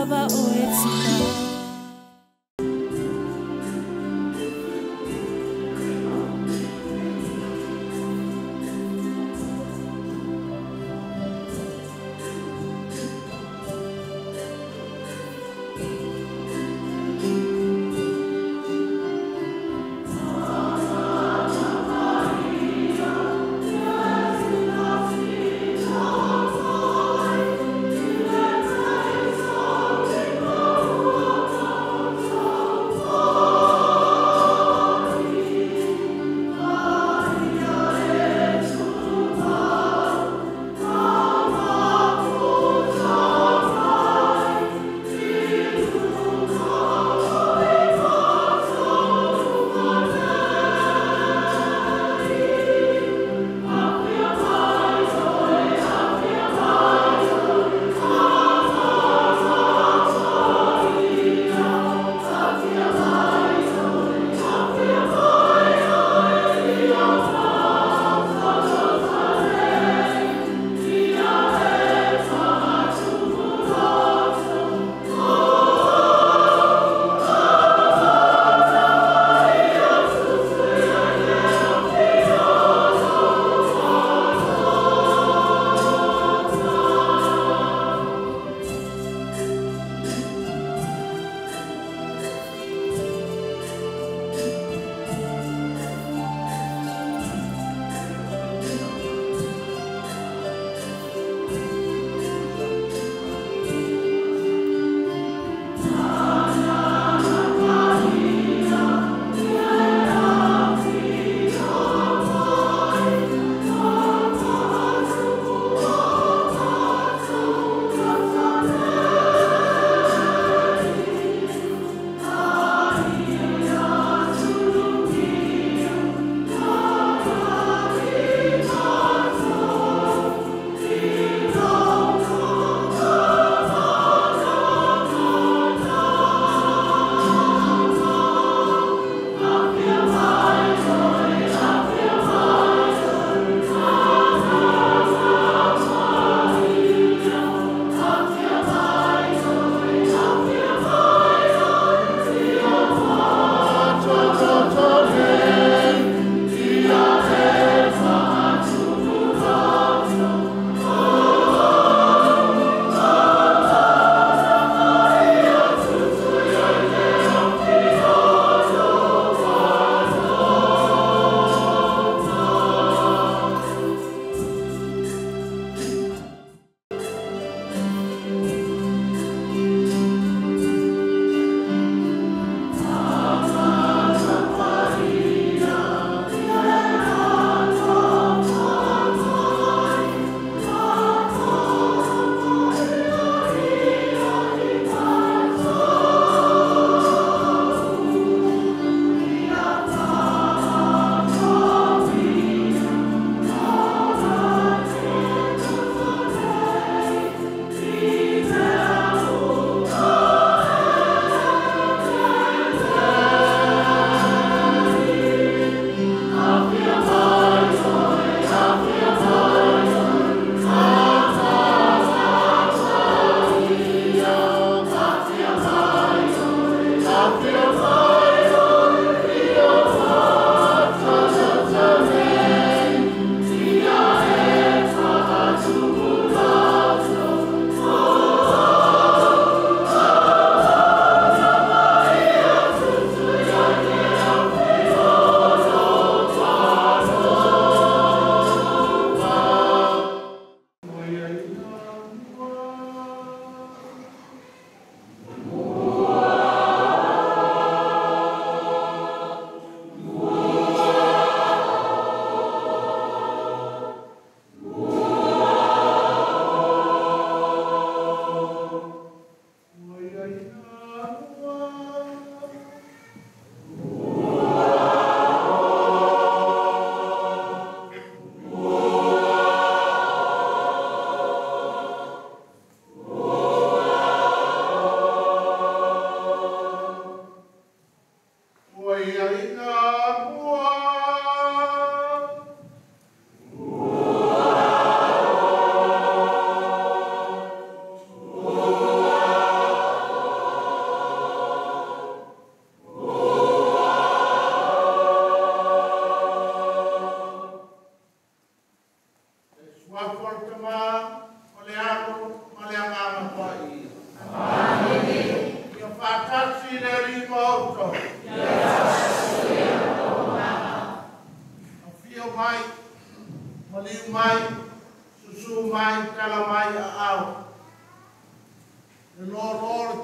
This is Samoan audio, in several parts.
lava oe tina.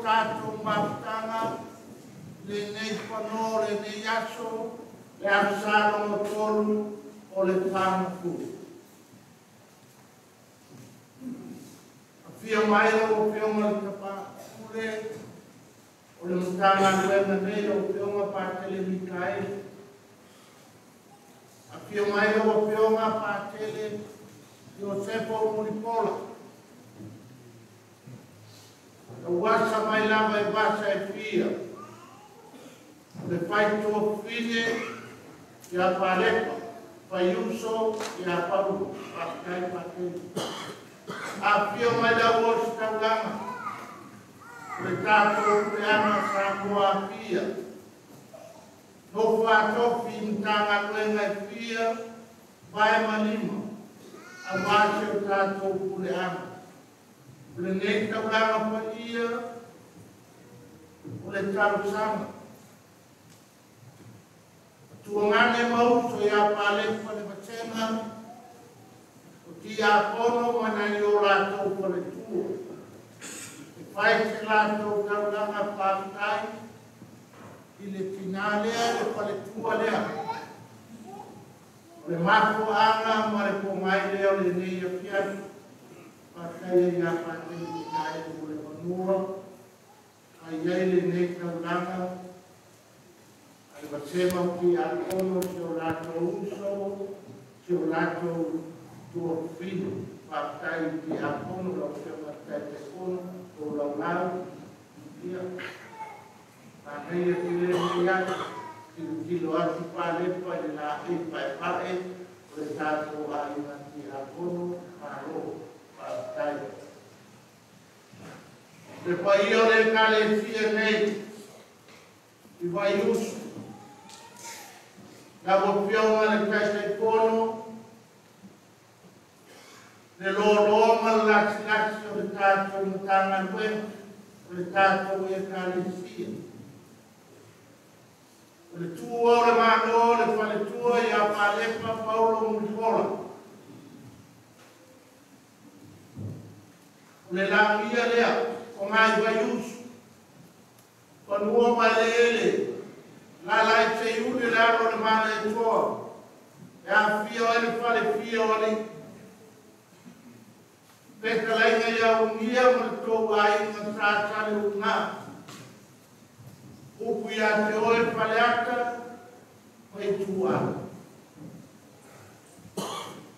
tatou mafutaga lenei pano lenei aso le aso sa tolu o le pagafulu. Afio mai lau Afioga i le Tapapule o le Matagaluega nei lau Afioga Patele Mikaele. Afio mai lau Afioga Patele Iosefa Mulipola. Lau asa mai lava e vasa e fia. O le faituafine ia Palepa, Faiuso ia Paulo, faafetai Patele. Afio mai lau ositaulaga, o le tatou puleaga Samoa Apia. Nofo atofi i Matagaluega e fia, vae ma lima, aua si o tatou puleaga. O lenei taulaga paia, o le talosaga. Tuangane mauso ia Palepa le Vasega, o tiakono ma nai o latou faletua. E fai se latou taulaga faafetai i le tinā lea le faletua lea. O le mafuaaga ma le pomai lea o lenei afiafi. Faafetai ai ia Patele Mikaele mo le fanua, ai ai lenei taulaga. Ai vasega o tiakono si o latou uso, si o latou tuafafine. Faafetai i tiakono lau Afioga i le Taitaifono, o laulau. Ia, manaia tele lenei aso, tilotilo atu Palepa i le laei paepae o le tatou aiga tiakono, malo, faafetai. Le paia o le Ekalesia nei i Vaiusu, lau Afioga i le Taitaifono, le loaloa ma le lasilasi o le tatou Matagaluega, o le tatou Ekalesia. O le tua o le Malo, le faletua ia Palepa Paulo Mulipola. O le lagia lea, o ngai Vaiusu, fanua ma eleele, lalai seiuli le alo o le Malietoa, e afio ai le falefia o alii. Fetalaiga ia ugia ma le tou aiga sa sale uga. Upu ia te oe Faleata ma Ituau.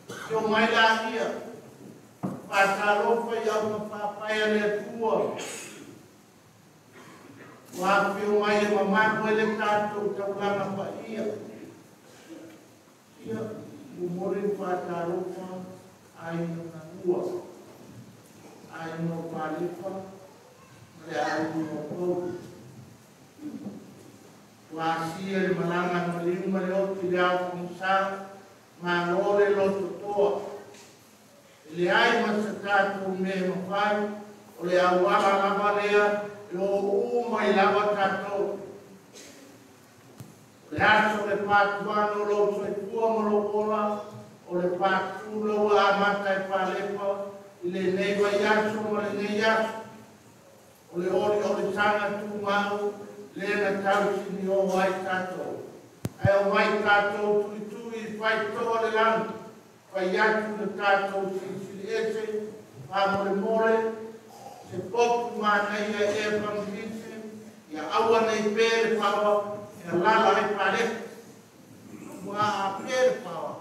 Afio mai lagia, faatalofa i augafaapae a le Atua. Ua afio mai e mamalu ai le tatou taulaga paia. Ia, momoli le faatalofa aiga galua, aiga o Palepa ma le aiga o Paulo. Ua asia le malaga a maliu ma le oti le ao pogisa, malo le lototoa. E leai ma se tatou mea e mafai, o le auala lava lea e oo uma i lava tatou. O le aso le patuano o lou soifua ma lou ola, o le patu ua amata e Palepa i lenei vaiaso ma lenei aso. O le oliolisaga tumau lea na tausini o ai tatou. Ae omai tatou tuitui faitoa le lagi, fai atu le tatou silisili ese, faamolemole, se potu manaia e evangelise, ia aua nei pe le paoa, e alala ai Palepa. Ua a pe le paoa,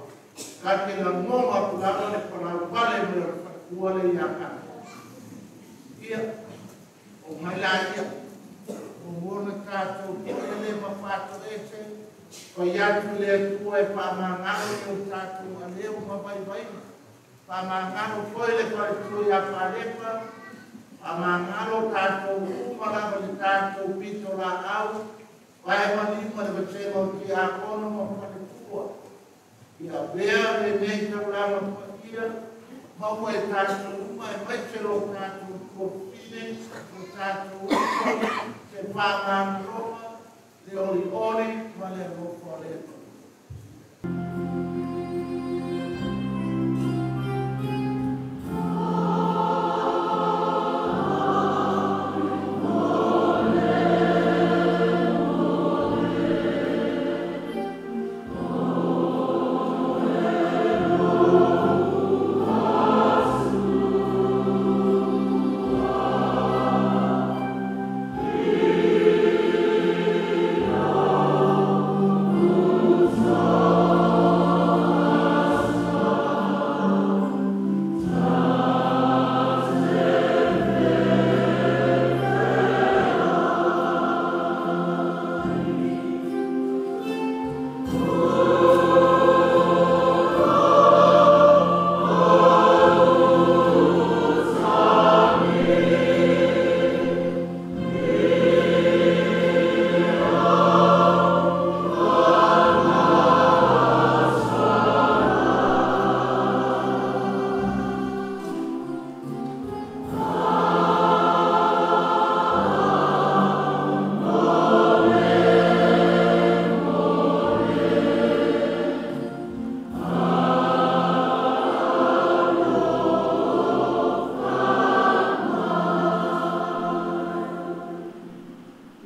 ka te lagoma atu lava le palauvale mai o le faletua le ia tatou. Ia, o mai laia, o mona tatou toele ma faatoese, fai atu le Atua e faamagalo i o tatou aleo ma vaivaiga. Faamagalo foi le faletua ia Palepa, faamagalo tatou uma lava le tatou pito laau, vae ma lima le vasega o tiakono ma faletua. Ia avea lenei taulaga paia, maua e tatou uma e maise lo tatou tuafafine, lo tatou uso, se faamagaloga, le olioli ma le alofa o le Atua. Amen.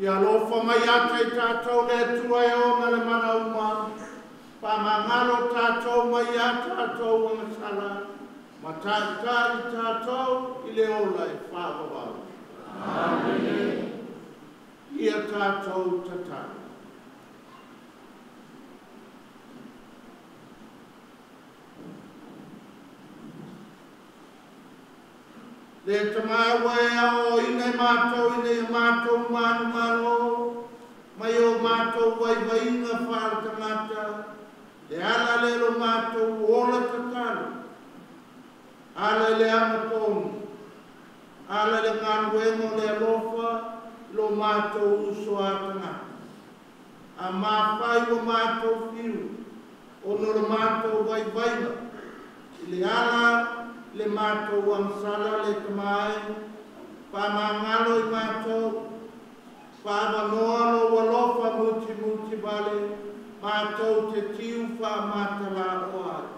Ia alofa mai ia te i tatou le Atua e ona le mana uma, faamagalo tatou mai ia tatou agasala, ma taitai tatou i le ola e faavavau. Amene. Ia tatou tatalo. Le Tama ua e aoaoina i matou ina ia matou manumalo mai o matou vaivaiga faaletagata, le ala lea o lo matou ola tatalo, ala i le agatonu, ala i le galuega o le alofa i lo matou uso a tagata. A mafai ua matou fiu ona o le matou vaivaiga i le ala i le matou agasala le Tama e, faamagalo i matou, faavanoa lou alofa mutimuti vale, matou te tiu faamatalaoa ai.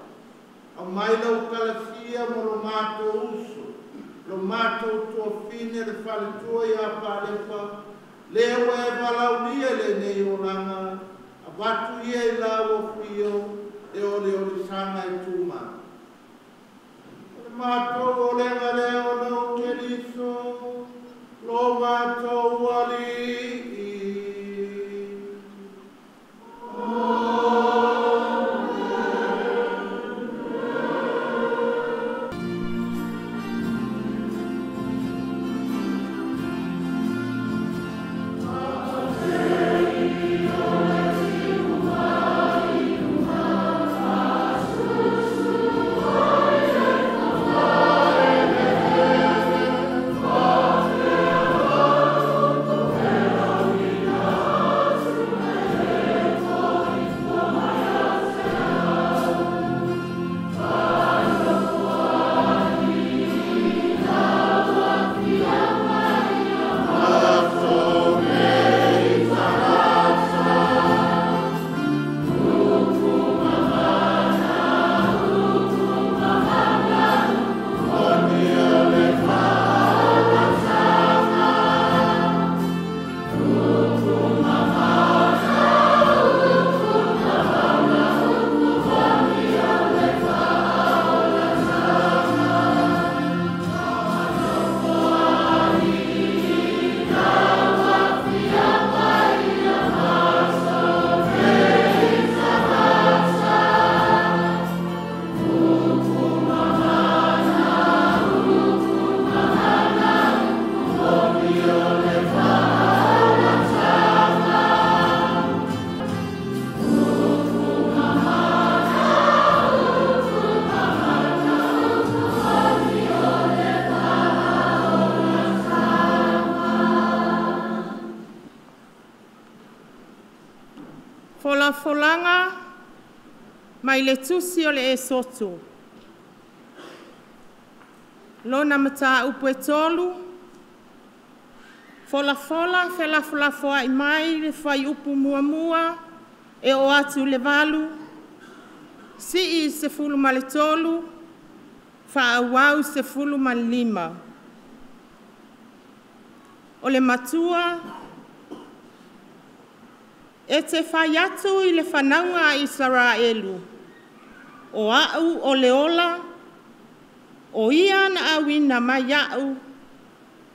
Aumai lau kalasia mo lo matou uso, lo matou tuafine le faletua ia Palepa, lea ua e valaaulia i lenei olaga, avatu ia i lau afio e oliolisaga e tumau. O le matou olega lea ona o Keriso, lo matou Alii. Folafolaga mai le Tusi o le Esoto. Lona mataupu e 3, folafola felafolafoai mai le fuaiupu 1 e oo atu i le 8, sii i le 13, faaauau 15. O le matua e te fai atu i le fanauga a Isaraelu, o au o le ola, o ia na auina mai au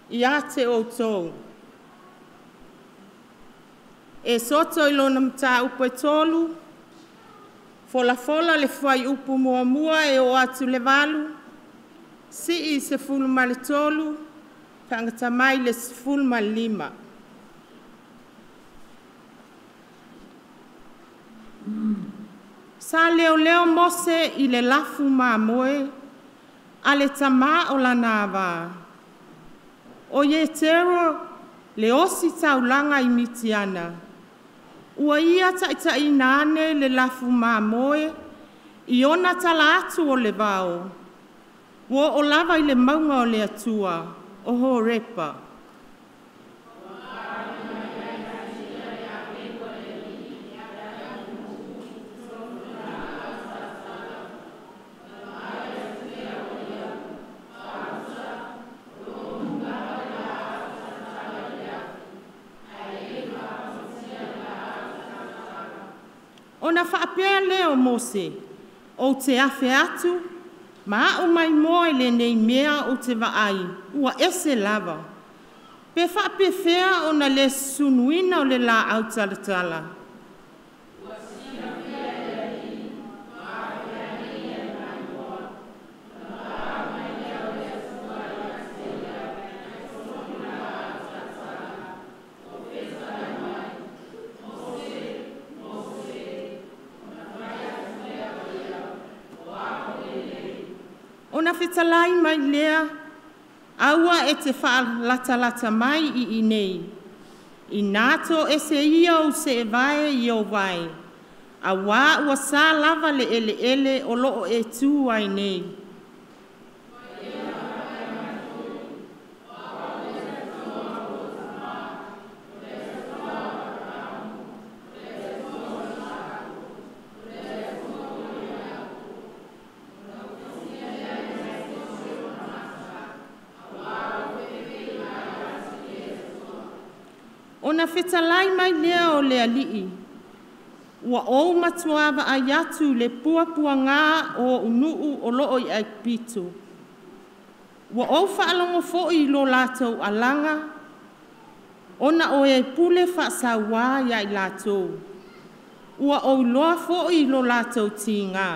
ia te outou. Esoto i lona mataupu e 3, folafola le fuaiupu 1 e oo atu i le 8, sii i le 13, faagata mai le 15. Sa leoleo Mose i le lafu mamoe a le tamā o lana ava, o Ietero le osi taulaga i Mitiana, ua ia taitaiina ane le lafu mamoe i ona tala atu o le vao, ua oo lava i le mauga o le Atua o Horepa. Ona faapea lea o Mose, ou te afe atu ma a'u maimoa i lenei mea ou te vaai ua ese lava. Pe faapefea ona le susunuina o le laau talatala. Ona fetalai mai lea, aua e te faalatalata mai i inei, inā toese ia ou seevae i ou vae, auā ua sa lava le eleele o lo o e tu ai nei. Ona fetalai mai lea o le Alii, ua ou matuā vaai atu i le puapuagā o o'u nuu o lo o i Aikupito. Ua ou faalogo foi i lo latou alaga ona o e pule faasauā ia i latou. Ua ou iloa foi lo latou tigā.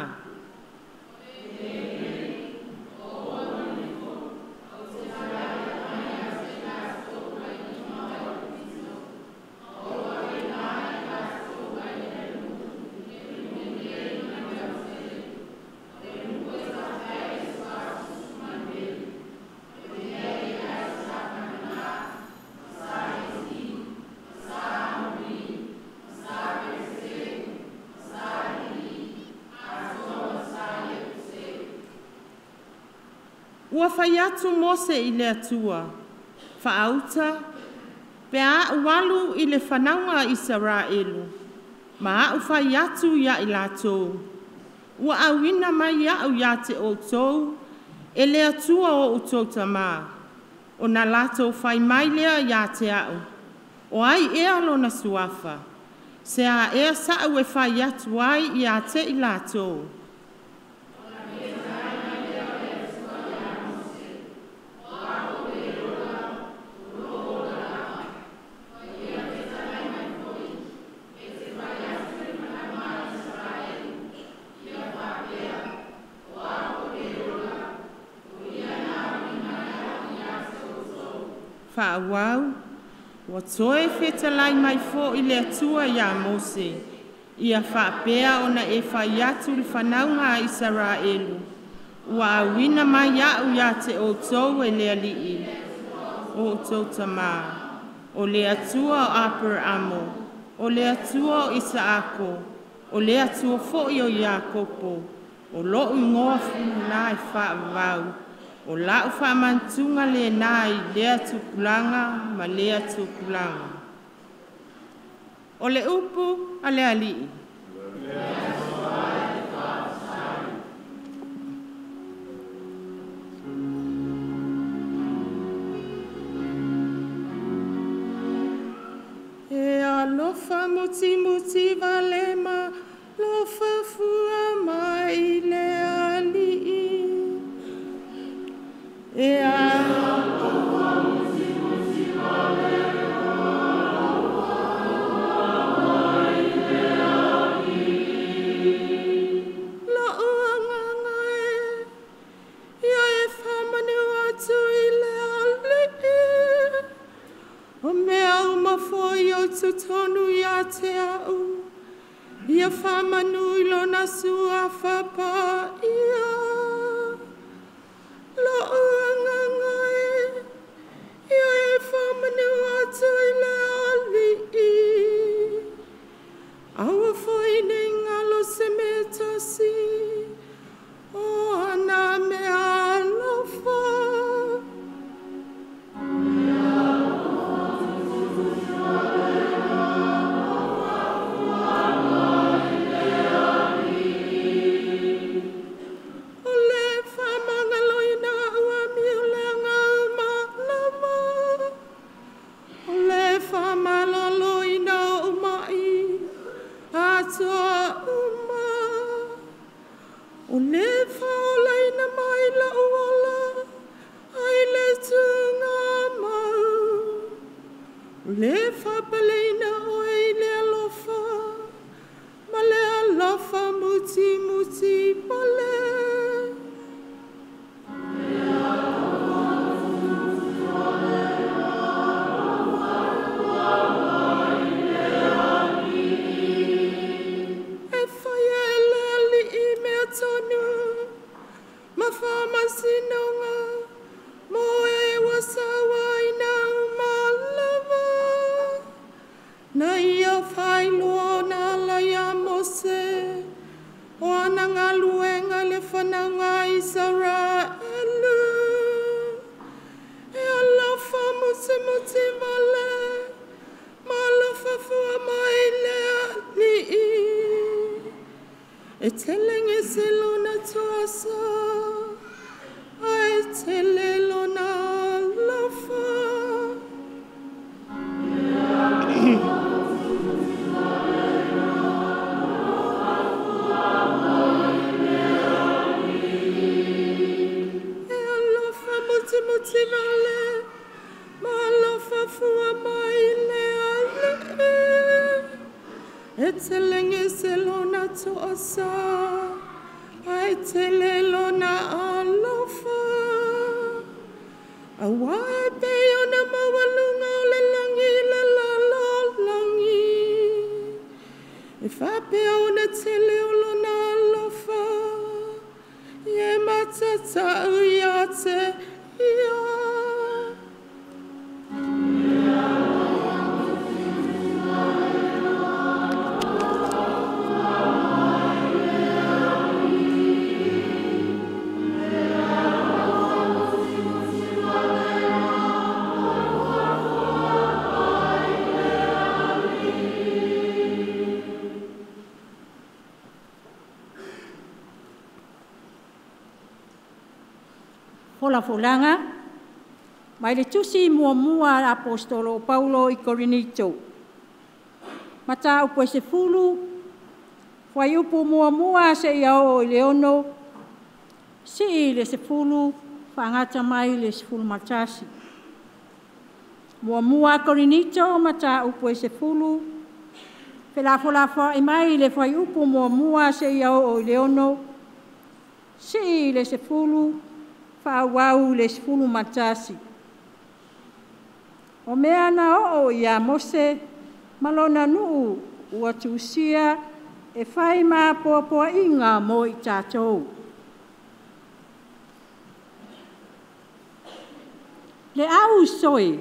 Ua fai atu Mose i le Atua, “Faauta, pe a ou alu i le fanauga a Isaraelu, ma a'u fai atu ia i latou, ‘Ua auina mai a'u ia te outou e le Atua o outou tamā,’ ona latou fai mai lea ia te a'u, ‘O ai ea lona suafa?’ Se a ea sa'u e fai atu ai ia te i latou?” Faaauau. Ua toe fetalai mai foi le Atua ia Mose, “Ia faapea ona e fai atu i le fanauga a Isaraelu, ‘Ua auina mai a'u ia te outou e le Alii o outou tamā, o le Atua o Aperaamo, o le Atua o Isaako, o le Atua foi o Iakopo’. O lo'u igoa lena e faavavau, o la'u faamanatuga lena i lea tupulaga ma lea tupulaga.” O le upu a le Alii. E alofa mutimuti vale ma alofa fua mai le Alii. E alofa mutimuti vale ma alofa fua mai le Alii. Lo'u agaga e, ia e faamanu atu i le Alii, o mea uma foi o i totonu ia te a'u, ia faamanu i lona suafa paia. Lo'u agaga e, ia e faamanu atu i le Alii, aua foi ne i galo se mea e tasi o ana mea alofa. Le faapaleina oe i le alofa ma le alofa mutimuti pale. E faia e le Alii mea tonu ma faamasinoga mo e ua sauaina uma lava. Na ia faailoa ona ala ia Mose o ana galuega i le fanauga a Isaraelu. E alofa mutimuti vale ma alofa fua mai le Alii. E telegese lona toasa, ae tele lona alofa. E alofa mutimuti vale ma alofa fua mai le Alii. E telegese lona toasa, ae tele lona alofa. Auā e pei ona maualuga o le lagi i le lalolagi. E faapea ona tele o lona alofa, i e matatau ia te ia. Folafolaga mai le tusi muamua a le Aposetolo o Paulo i Korinito. Mataupu e 10, fuaiupu 1 seia oo i le 6, sii i le 10, faagata mai le 11. 1 Korinito mataupu e 10, felafolafoai mai le fuaiupu 1 seia oo i le 6, sii i le 10, faaauau i le 11. O mea na oo ia Mose ma lona nuu ua tusia e fai ma apoapoaiga mo i tatou. Le au uso e,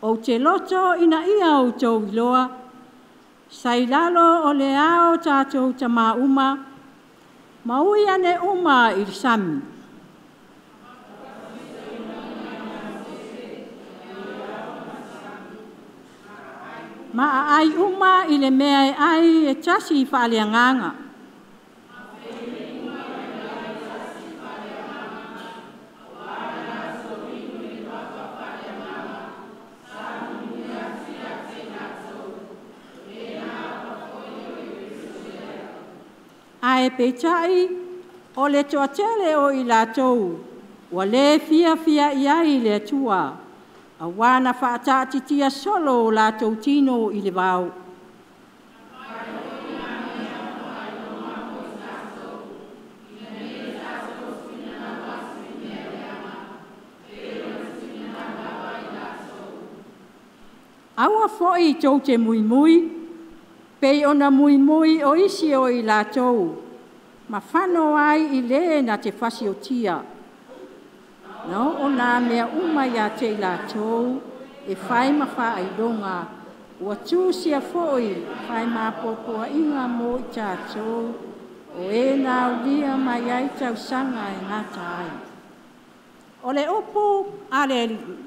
ou te loto ina ia outou iloa, sa i lalo o le ao tatou tamā uma, ma ui ane uma i le sami. Ma aai uma i le mea e ai e tasi faaleagaga. Ae peitai o le toatele o i latou ua le fiafia i ai le Atua, auā na faataatitia solo o latou tino i le vao. Aua foi tou te muimui, pei ona muimui o isi o i latou, ma fano ai i le na te fasiotia. Na oo nā mea uma ia te i latou e fai ma faailoga, ua tusia foi fai ma apoapoaiga mo i tatou, o e na aulia mai ai tausaga e gata ai. O le upu a le Alii.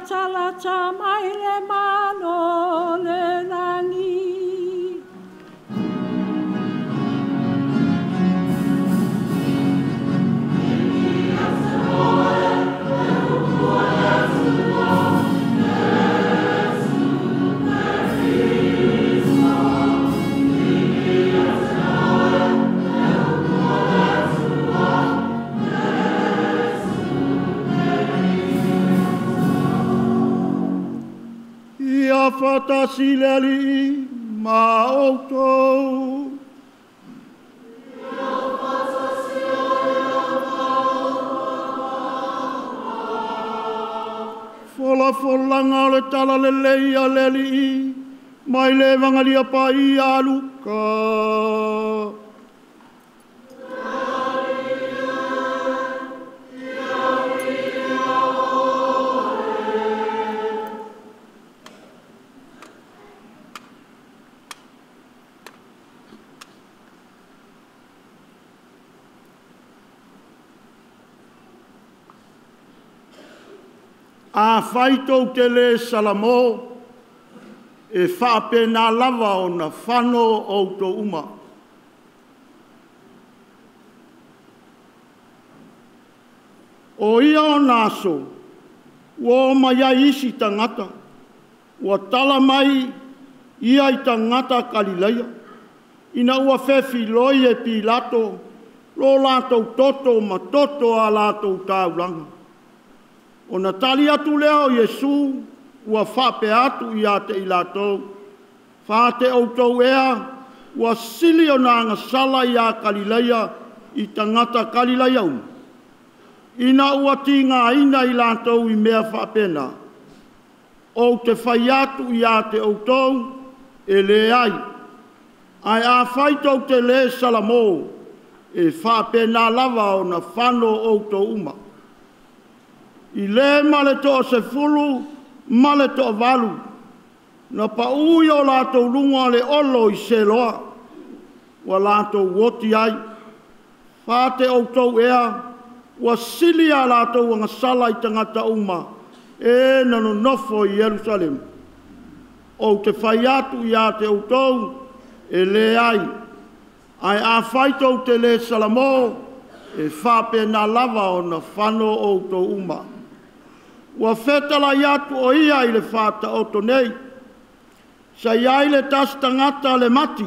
latalata mai le malo le lagi. Ia faatasi le Alii ma outou. Folafolaga o le tala lelei a le Alii mai le Evangelia Paia a Luka. A fai tou te le salamo, e faapena lava ona fano outou uma. O ia ona aso, ua o mai ai isi tagata, ua tala mai ia i tagata Kalilaia, ina ua fefiloi e Pilato lo latou toto ma toto a latou taulaga. Ona tali atu lea o Iesu, ua faapea atu ia te i latou, fate outou ea, ua sili ona agasala ia Kalilaia i tagata Kalilaia uma, ina ua tigaina i latou i mea faapena. Ou te fai atu ia te outou, e leai, ae afai tou te le salamo, e faapena lava ona fano outou uma. I le ma le 60 ma le 8, na pau i o latou luga le olo i Seloa, ua latou oti ai. Fate outou ea, ua sili a latou agasala i tagata uma e na nonofo i Ierusalemu. Ou te fai atu ia te outou, e leai, ae afai tou te le salamo, e faapena lava ona fano outou uma. Ua fetalai atu o ia i le faataoto nei, sa i ai le tasi tagata le mati,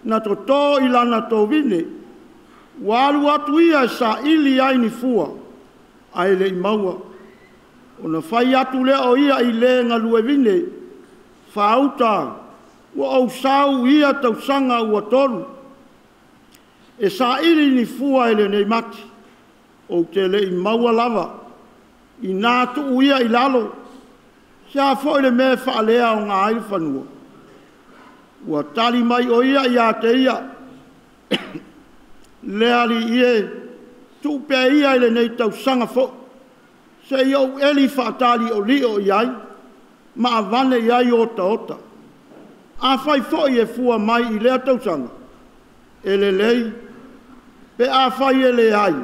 na toto i lana tovine, ua alu atu ia e saili ai ni fua, ae le i maua. Ona fai atu lea o ia i le galuevine, faauta, ua ou sau ia tausaga ua 3, e saili ni fua i lenei mati, ou te le i maua lava, ina tuu ia i lalo, se a foi le mea e faaleaoga ai le fanua. Ua tali mai o ia ia te ia, le alii e, tuu pea ia i lenei tausaga foi, seia ou eli faataliolio i ai, ma avane i ai otaota. Afai foi e fua mai i lea tausaga, e lelei, pe afai e leai,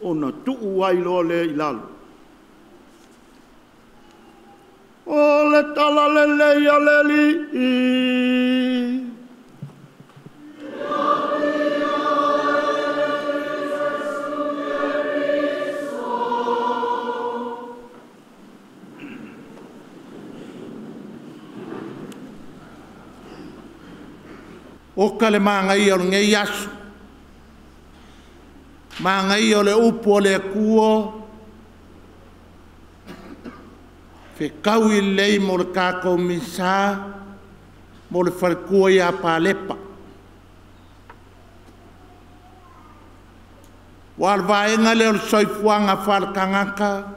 ona tuu ai loa lea i lalo. O le tala lelei a le Alii. O ka le magaia o lenei aso, magaia o le upu o le Atua, fetaui lelei mo le tatou misa, mo le faletua ia Palepa. Ua o le vaega lea o le soifuaga faale-tagata,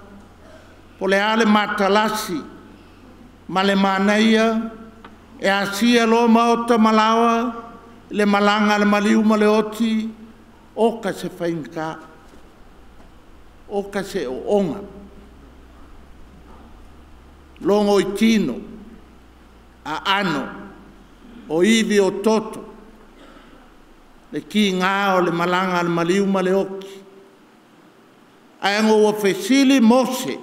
po o le a le matalasi ma le manaia, e asia loa maota ma laoa, le malaga a le maliu ma le oti, oka se faigata, oka se oona, logo i tino, aano, o ivi o toto, le kiga o le malaga a le maliu ma le oti. Ae na ua fesili Mose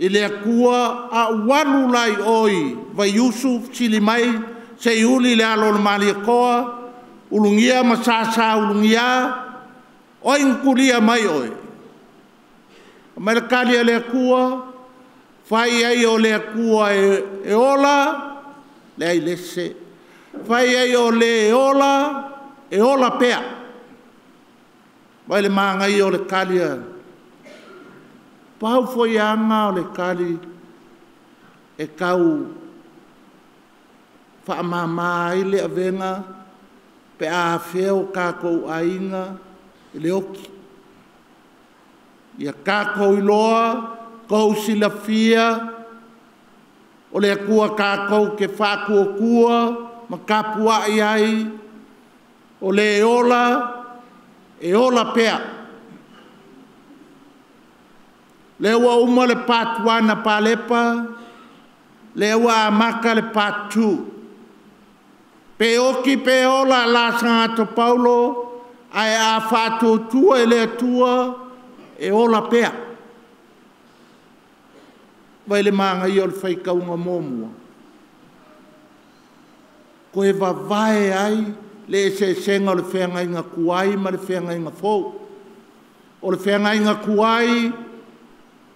I le atua a ualu lai oi vaiusu sili mai seiuli le alo o le Malietoa ulugia ma sasa ulugia o ai na tulia mai oe. Mai le tali a le Atua, fai ai o le Atua e ola, leai lese. Fai ai o le ola, e ola pea. Vai le manaia o le tali a. Pau foi aga o le tali e tau faamama ai le avega pe a afea o tatou aiga i le oti. Ia tatou iloa, tou silafia, o le Atua tatou te faatuatua ma tapuai ai, o le ola, e ola pea. O lea ua uma le part 1 a Palepa, lea ua amata le part 2. Pe oti pe ola la Sagata Paulo, ae a faatuatua i le Atua, e ola pea. Vai le manaia o le faitauga muamua, toe vavae ai le eseesega o le feagaiga tuai ma le feagaiga fou. O le feagaiga tuai,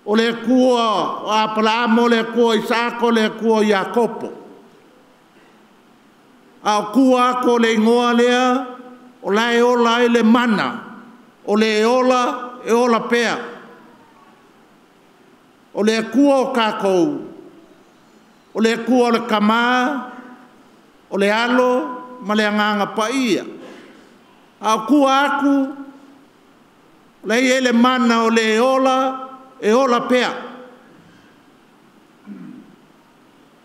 o le Atua o Apalahamo, o le Atua o Isaako, o le Atua o Iakopo. A o tua atu o le igoa lea, o la e ola ai le mana, o le ola, e ola pea. O le Atua o tatou, o le Atua o le Tama, o le Alo ma le Agaga Paia. A o tua atu, o la e i ai le mana o le ola, e ola pea.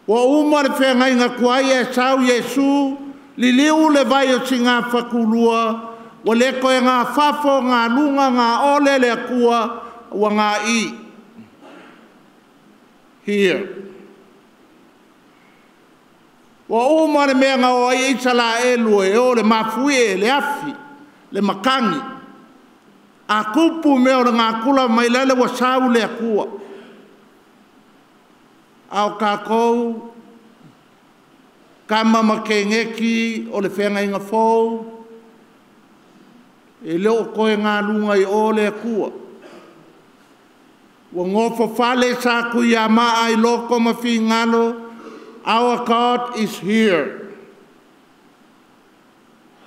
Ua uma le feagaiga tuai ae sau Iesu, liliu le vai o Sinaofatulua, ua le toe gafafo, galuga, gaole le Atua, ua ga'i. Here. Ua uma le mea na o ai Isaraelu e o i le mafuie, le afi, le matagi. A tupu mea o le natura mai lale ua sau le Atua. A o tatou, tama ma teineti o le feagaiga fou, e le o toe galuga i o le Atua. Ua nofofale Satuiamaa i loto ma finagalo, our God is here.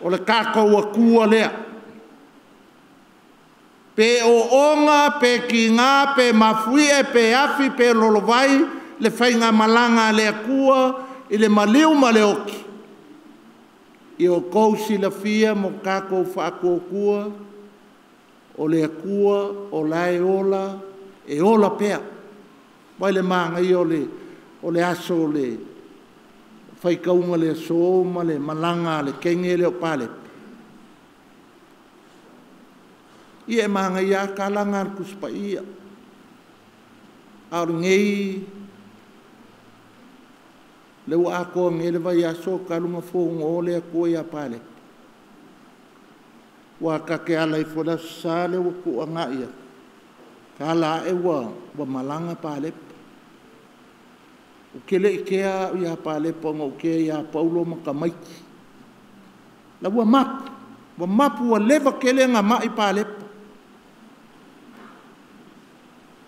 O le tatou Atua lea. Pe oona, pe tiga, pe mafuie, pe afi, pe lolovai, le faigamalaga a le Atua i le maliu ma le oti, ia outou silafia ma tatou faatuatua, o le Atua o la e ola, e ola pea. Vaai le manaia o le aso o le faitauga o le aso ma le malaga a le teine lea o Palepa. Ia e manaia lava tala na a le Tusi Paia. A o lenei, lea ua atoa nei le vaiaso talu ona fono le Atua ia Palepa. Ua ta te ala ifo i le Aso Sa lea ua tuanai atu, ta ala ae ua malaga Palepa. Ou te le i kea au ia Palepa ona ou kea ia Paulo ma tamaiti. La ua mapu, ua mapu ua leva tele ona mai Palepa.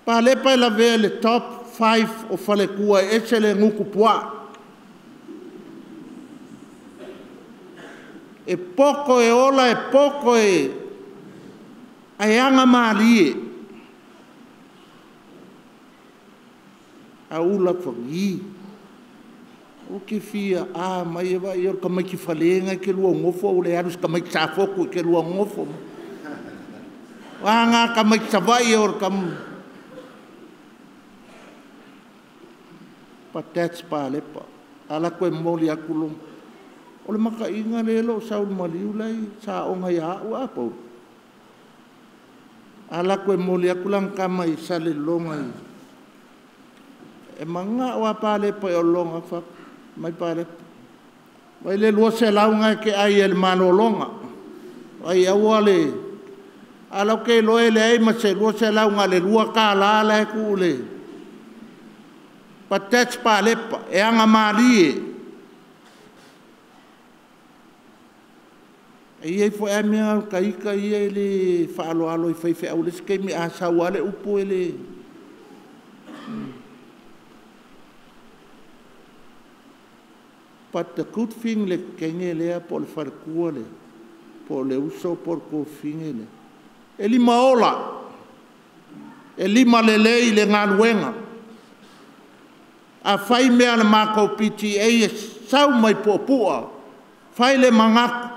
Palepa e lavea i le top 5 o faletua e ese le gutu puaa. E poto e ola, e poto e ae aga malie. A ula fagi. O ke fia a mai e vai o le tamaiti fale ngai ke lua nofo o le alu se tamaiti safotu i ke lua nofo. O a ngā tamaiti savai o le tam. But that's Palepa. Ala koe moli aku lo. O le makainga le lo sau le maliu lai sa onga ia au a pau. Ala koe moli aku lang kama i sale longa i. E manga o a Palepa i o longa fa mai Palepa. Mai le lua se launga ke ai el malolonga. Ai aua le ala ke loe le ai ma se lua se launga le lua ka la la ku le. But that's palepa, e anga malie. E ia ifo e mea ka ika ia le faaloalo i faifeau le isi taimi a sau lava le upu e le... But the good thing le kenge lea po o le faletua lea, po o le uso po o le tuafafine lea, e limaola, e limalelei i le galuega. Afai mea a le matou PTA e sau mai puapua, fai le manatu,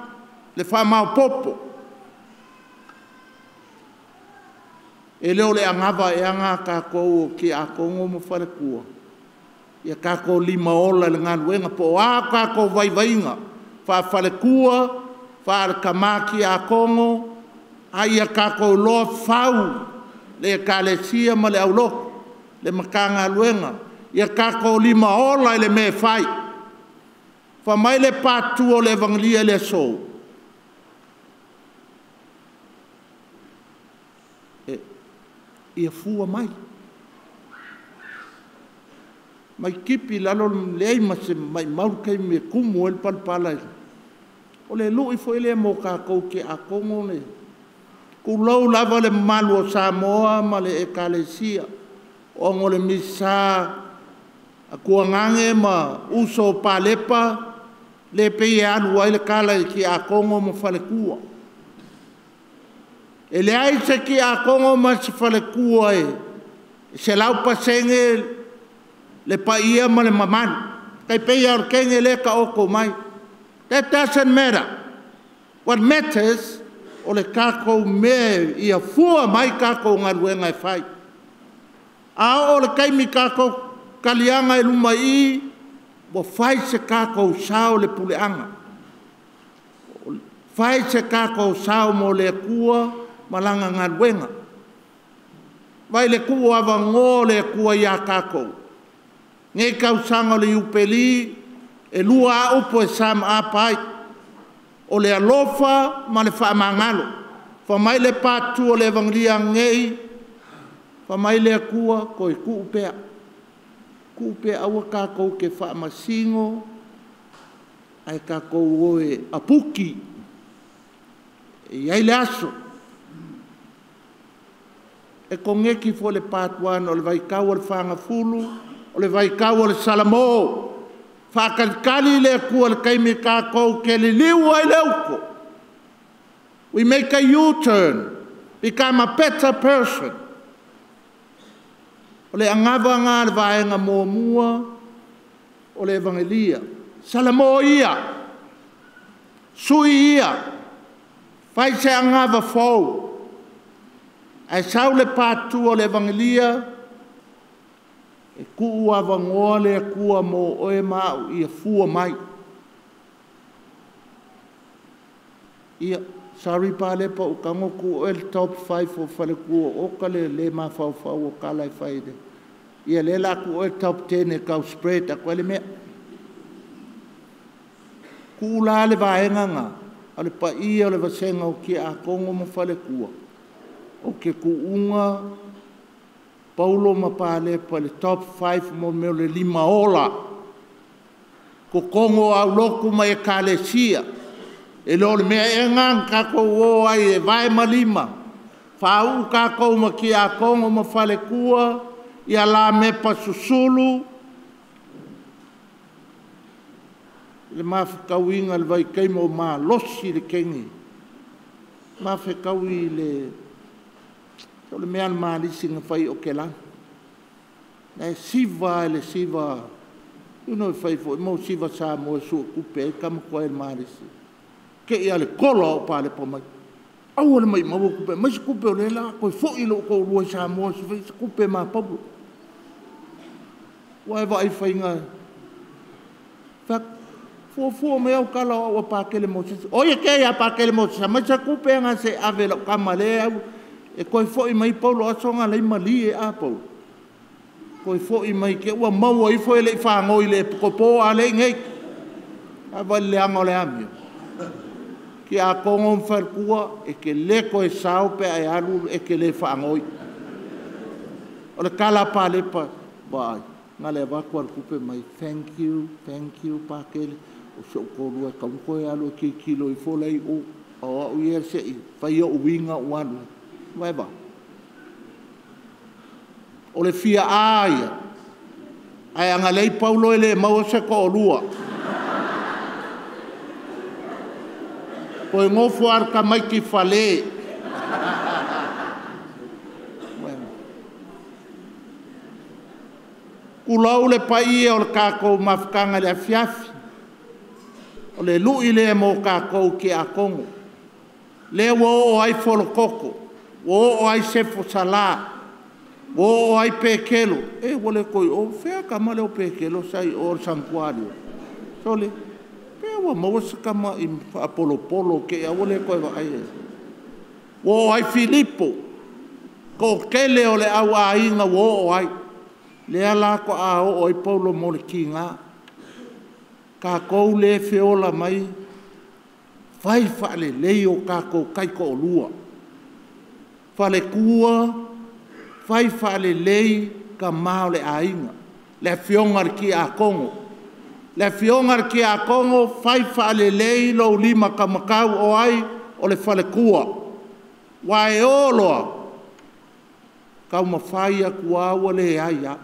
le faamaopoopo. E le o le anava ea lena a tatou o tiakono ma faletua? Ia tatou limaola i le galuega, po o a tatou vaivaiga faafaletua, faatama tiakono, a ia tatou iloa fau le Ekalesia ma le aulotu, le Matagaluega, ia tatou limaola i le mea e fai. Fai mai le patu o le Evagelia i le aso, ia fua mai, mai tipi i lalo, leai ma se maumau le taimi e tumu ai le palapala. O le lui foi lea mo tatou tiakono, tulou lava le mamalu o Samoa ma le Ekalesia, ona o le Misasa a Tuagane ma uso o Palepa, lea e pei e alu ai le tala i tiakono ma faletua. E leai se tiakono ma se faletua e 100% le paia ma le mamalu. E tai pei lava o le teine lea e taoto mai. That doesn't matter. What matters, o le tatou mea ia fua mai tatou galuega e fai. A oo i le taimi tatou taliaga i luma i i, ua fai se tatou sao i le puleaga, fai se tatou sao mo le Atua ma Lana galuega. Vaai i le tuuavanoa o le Atua ia tatou, lenei tausaga o le Iupeli, e 2 lava upu e sum up ai, o le alofa ma le faamagalo. Fai mai le patu o le Evagelia nei, fai mai le Atua, toe tuu pea, tuu pea aua tatou te faamasino, ae tatou o e aputi. E i ai le aso. E koneti foi le part 1 o le vaitau o le fagafulu, o le vaitau o le salamo. Faatalitali le Atua i le taimi tatou te liliu ai le uto. We make a U-turn, become a better person. O le anava lena a le vaega muamua o le Evagelia. Salamo ia, sui ia, fai se anava fou. Ae sau le part 2 o le Evagelia, e tuu avanoa le Atua mo oe ma au ia fua mai. Ia, sorry Palepa, ua tago tuu oe i le top 5 o faletua oka le le mafaufau o tala e fai. Ia lea la tuu oe i le top 10 e tau spread atu ai le mea. Tuu la le vaega lena, o le paia o le vasega o tiakono ma faletua, o ke tuuga Paulo ma Palepa i le top 5 mo mea o le limaola. Totogo o aulotu ma ekalesia. E le o le mea ea lena na tatou o ai e vae ma lima, faauu tatou ma tiakono ma faletua, ia lamepa susulu, le mafetauiga i le vaitaimi o malosi le teine, mafetaui i le o le mea a le malisi na fai o Kelani. E siva lava i le siva, you know e fai foi mo siva Samoa e suetupe ai tama tuai o le malisi. Te i lava le kola o Palepa mai. Aua le maumau o tupe, aumai se tupe o lea la toe foi lou toalua i Samoa se fai se tupe ma Paulo. Ua e vaai i faiga, fai atu, fuafua mai au tala o au o Patele Mosese. O ai e tea ia Patele Mosese, aumai se tupe na se i ave i lau tama lea e toe foi mai Paulo aso na lai malie a Paulo. Toe foi mai te ua maua ifo e le i fagoi le epikopo a le i nei. A vai le leaga o le amio. Tiakono ma faletua, e te le toe sao pe a e alu e te le faanoi. O le tala a Palepa, vaai, Na le avatu a le tupe mai, thank you, Pakele. O si ou toalua e tatau ona toe alu e tilotilo ifo la i o. A o au ia se i fai ou uiga ou alu ai. Vaai. O le fia a ia, ae a na leai Paulo e le maua se toalua. Toe nofo lava le tamaiti fale. Tulou le paia o le tatou mafutaga i le afiafi, o le lui lea mo tatou tiakono, lea ua oo ai Folototo, ua oo ai Sefo Sala, ua oo ai Petelo. E ua le toe o, o fea le tama lea o Petelo sa i o le Sanutualua? Sole, pe ua maua se tama faapolopolo te i lava ua le toe vaaia. Ua oo ai Filipo, toatele o le au aiga ua oo ai, lea la faatoa oo ai Paulo mo le tiga. Tatou lea e feola mai, fai faalelei o tatou taitoalua. Faletua, fai faalelei tama o le aiga, le afioga i le tiakono. Le afioga i le tiakono, fai faalelei lou limataumatau, o ai? O le faletua. Aua e o loa, taumafai atu lava ua leai lava.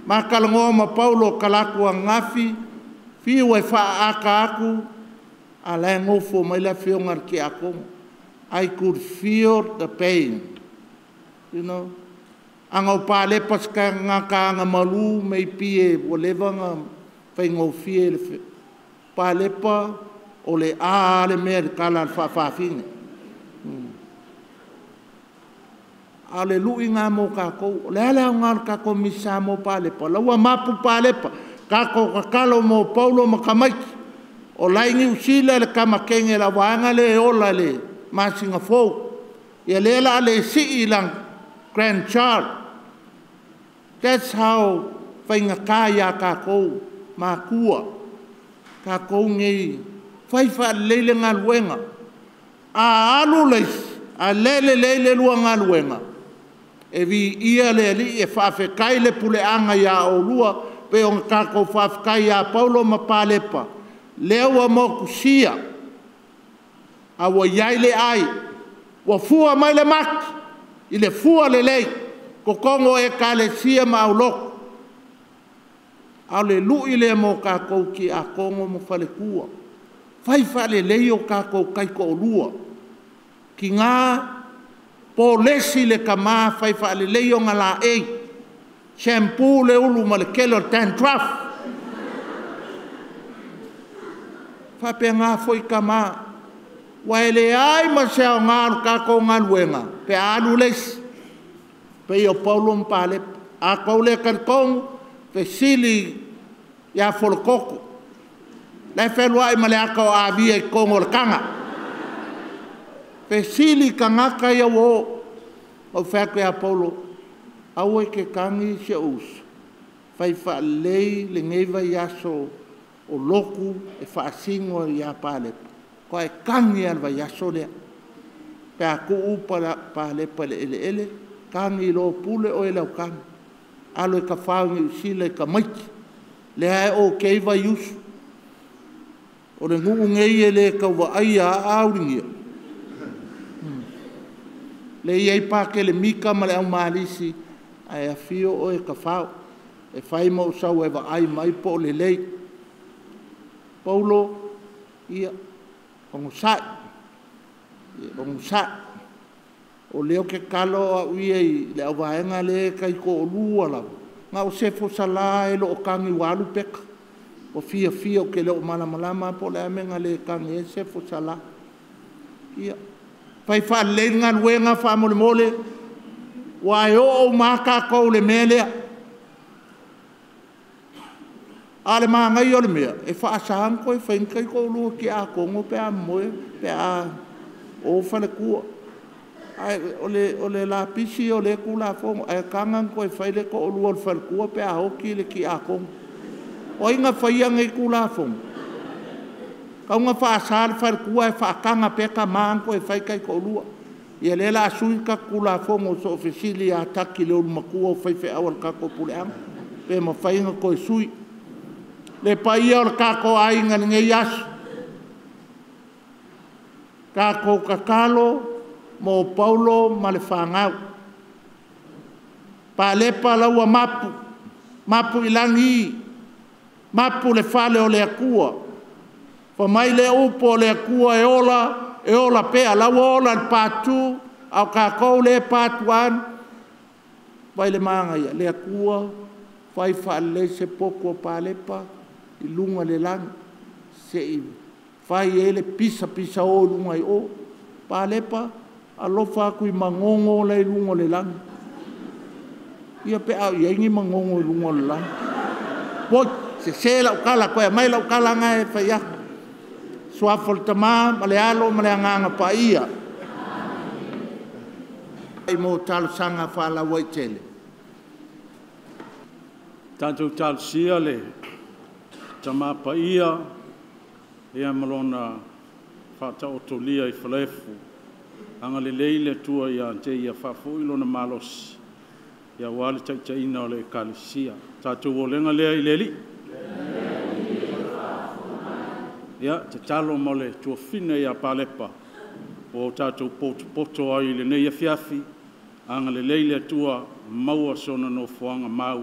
Ma talanoa ma Paulo talaatu ananafi, fiu e faaata atu, a o la e nofo mai le afioga i le tiakono. I could feel the pain. You know? Ana o Palepa se tagata agamalu, maybe ua leva ona faigofie. O Palepa, o le a lava le mea i le tala a le faafafine. A o le lui lena mo tatou. O le a le aoga o le tatou misa mo Palepa? O la ua mapu Palepa, tatou tatalo mo Paulo ma tamaiti. O la e i Niu Sila le tama teine a le vaega lea e ola i le masina fou. Ia lea o le a le sii i lana grandchild. That's how faigata ia tatou matua, tatou nei, fai faalelei le galuega. A alu le isi, ae le lelei le lua galuega, e viia le Alii, e faafetai le puleaga ia oulua pei ona tatou faafetai ia Paulo ma Palepa, lea ua motusia, a ua i ai le ai, ua fua mai le mati i le fua lelei i totonu o Ekalesia ma aulotu. A o le lui lea mo tatou tiakono ma faletua, fai faalelei o tatou taitoalua. Tina, polesi le tama, fai faalelei ona laei, shampoo le ulu ma le tele o le dandruff. E faapena foi tama, aua e leai ma se aoga o le tatou galuega pe a alu le isi, pei o Paulo ma Palepa. A outou le talitonu, fesili ia Folototo, la e fealuai ma le ata o Avia i totonu o le taga. Fesili i tagata ia ua o. Na ou fai atu ia Paulo, aua e te tagi si ou uso, fai faalelei lenei vaiaso o lotu e faasino ia Palepa, faatoa e tagi lava i le vaiaso lea. Pe a tuu Palepa i le eleele, tagi loa, pule oe i lau tagi, alu e tafao i Niu Sila i tamaiti, lea e ok Vaiusu. O le nuu nei e le tau vaaia lava a Auligia. Lea e i ai Pakelemita ma le au Malisi, ae afio oe e tafao, e fai ma ou sau e vaai mai po o lelei. Paulo, ia, onosai, onosai. O lea ou te tatalo au ia i le auvaega lea e taitoalua lava, na o Sefo Sala e le o tagi ua alu peka. Ua fiafia, ou te le o malamalama lava po o le a le mea na le tagi ai Sefo Sala. Ia, fai faalelei le galuega faamolemole, aua e oo uma lava tatou i le mea lea. A o le manaia o le mea, e faasa ona toe fai ni taitoalua tiakono pe a momoe, pe a o faletua. Ae o le lapisi ia o lea Tulafono, ae taga ona toe fai le toalua o le faletua pe a oti le tiakono. O ai na faia nei Tulafono? E tatau ona faasa le faletua ae faataga pea tama ona toe fai taitoalua. Ia lea o le a sui le tatou Tulafono so o fesili lava a taki i le ulumatua o faifeau a le tatou puleaga pe mafai ona toe sui. Le paia o le tatou aiga i lenei aso, tatou tatalo mo Paulo ma le fanau. Palepa la ua mapu, mapu i lagi, mapu i le fale o le Atua. Fai mai le upu a le Atua e ola, e ola pea. O la ua ola i le part 2, a o tatou lea e part 1. Vaai i le manaia? Le Atua fai faalelei se potu a Palepa i luga i le lagi se i fai ai le pisapisao i luga i o. Palepa, alofa atu i manono la e i luga o le lagi. Ia pe a o i ai ni manono i luga o le lagi. Oi, sese lau tala, toe aumai lau tala lena e fai atu. Suafa o le Tama ma le Alo ma le Agaga Paia. Mo talosaga faalauaitele. Tatou talosia le Tama Paia ia ma lona faataotolia i falaefu. Agalelei le Atua ia te ia faafoi lona malosi ia aua le taitaiina o le Ekalesia. Tatou olega lea i le Alii. Ia, tatalo mo le tuafafine ia Palepa ua o tatou potopoto ai i lenei afiafi, agalelei le Atua, maua sona nofoaga mau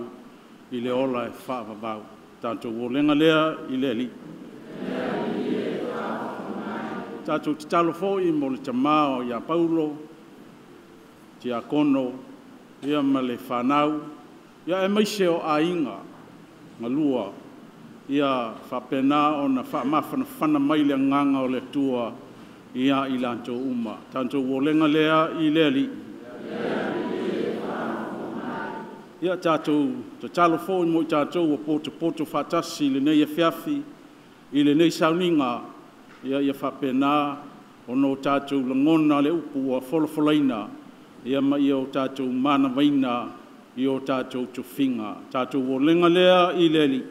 i le ola e faavavau. Tatou olega lea i le Alii. Tatou tatalo foi mo le tama ia Paulo, Tiakono ia ma le fanau, ia aemaise o aiga galua, ia faapena ona faamafanafana mai le agaga o le Atua ia i latou uma. Tatou olega lea i le Alii. Ia tatou tatalo foi mo i tatou ua potopoto faatasi i lenei afiafi, i lenei sauniga, ia faapena ona o tatou lagona le upu ua folafolaina, ia ma ia o tatou manavaina i o tatou tofiga. Tatou olega lea i le Alii.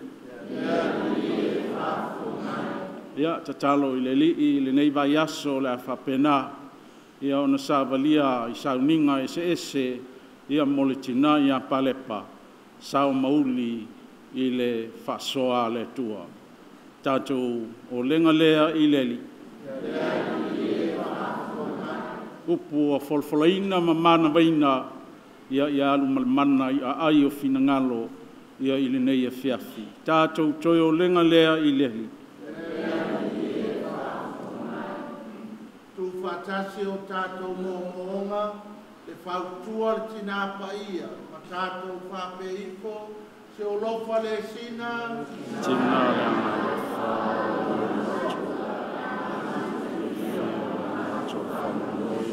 Ia tatalo i le Alii i lenei vaiaso o le a faapena ia ona savalia i sauniga eseese ia mo le tina ia Palepa, sao ma uli i le faasoa a le Atua. Tatou olega lea i le Alii. Upu ua folafolaina ma manavaina, ia alu ma le mana i aai o finagalo ia i lenei afiafi. Tatou toe olega lea i le Alii. Tuufaatasi o tatou moomooga, le fautua le Tina Paia, ma tatou faapea ifo, se olofa le sina, Tina le agalofa,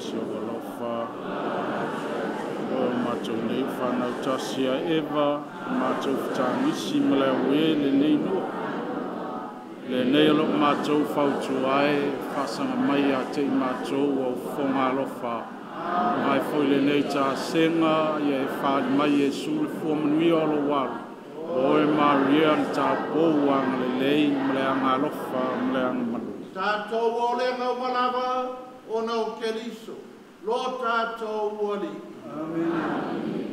se alofa, o matou nei whanau tasi a Eva, matou fetagisi ma le aue lenei nuu. Lenei o loo matou fautua ai, faasaga mai ia te i matou au fofoga alofa. Mai foi lenei tasega, ia e faali mai Iesu le fua manuia o lou alo. O oe Maria le taupou agalelei ma le agalofa ma le agamalu. Tatou olega uma lava ona o Keriso, lo tatou Alii. Amen. Amen.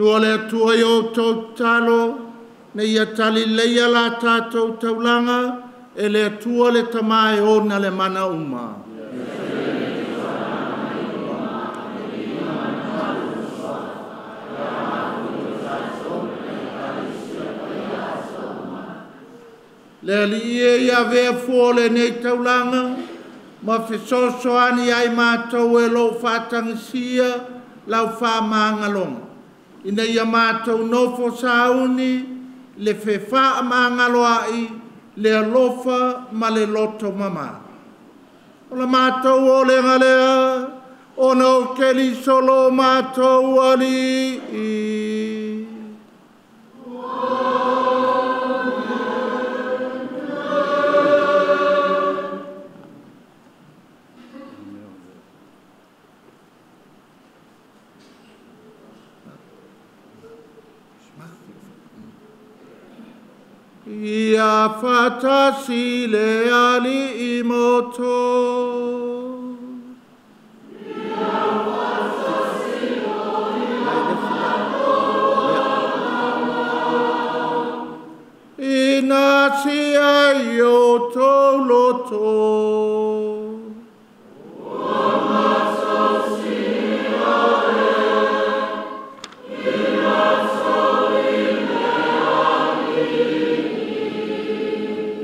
Nua le atua i o tau talo, ne ia tali leia la tātou taulaga, e le atua le tamae ona le mana uma. Le ali e ia vea fua le nei taulaga, ma fesoso ani ai mātou e lou whātangisia lau whaamāngalonga. Ina ia mātou nofo sauni, le fe whaamāngaloai, le alofa ma le loto mama. O la mātou o le ngalea, o no keli solo mātou ali i. Ia whatasi le ali i moto. Ia whatasi o Ina sia i o tau loto.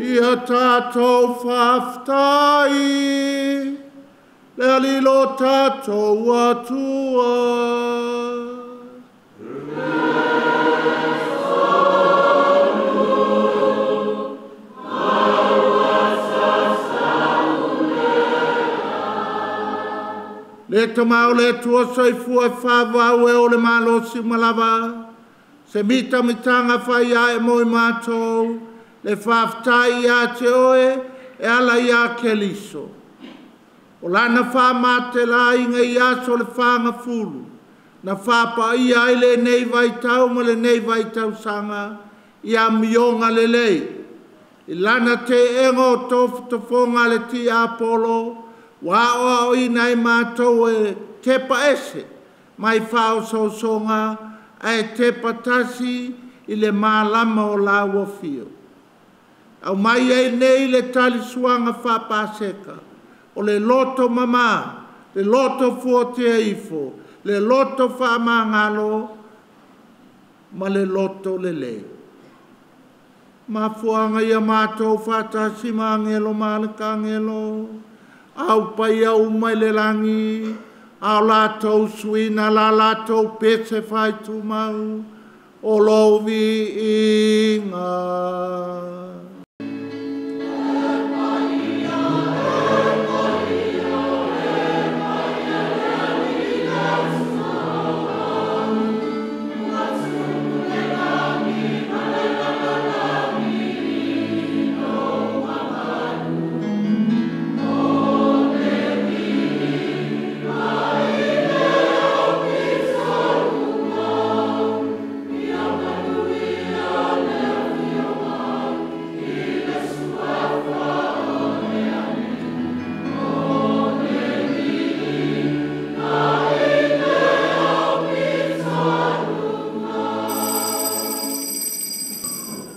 Ia tātou whaftai, le alilo tātou atua. Le tamau le tua soifua whawau e o le malosi malava, se mita mitanga whai ae moi mātou, le whaftai ia te oe e ala ia keliso. O lana wha mate la inga i aso le whanga fulu, na whapa ia ai le nei vaitau ma le nei vaitau sanga, ia mionga le lei. I lana te engo tofotofonga le ti Apollo, wa o au ina i mātou e tepa ese, mai whao sausonga, e tepa tasi i le mālama o la ua fio. Au mai ai nei le talisuanga whapaseka, o le loto mama, le loto fuatea ifo, le loto whaamangalo, ma le loto lelei. Mafuanga ia mātou whatasi maangelo ma le kangelo, au pai au mai le langi, au lātou suina la lātou pese whai tūmau, o lovi inga.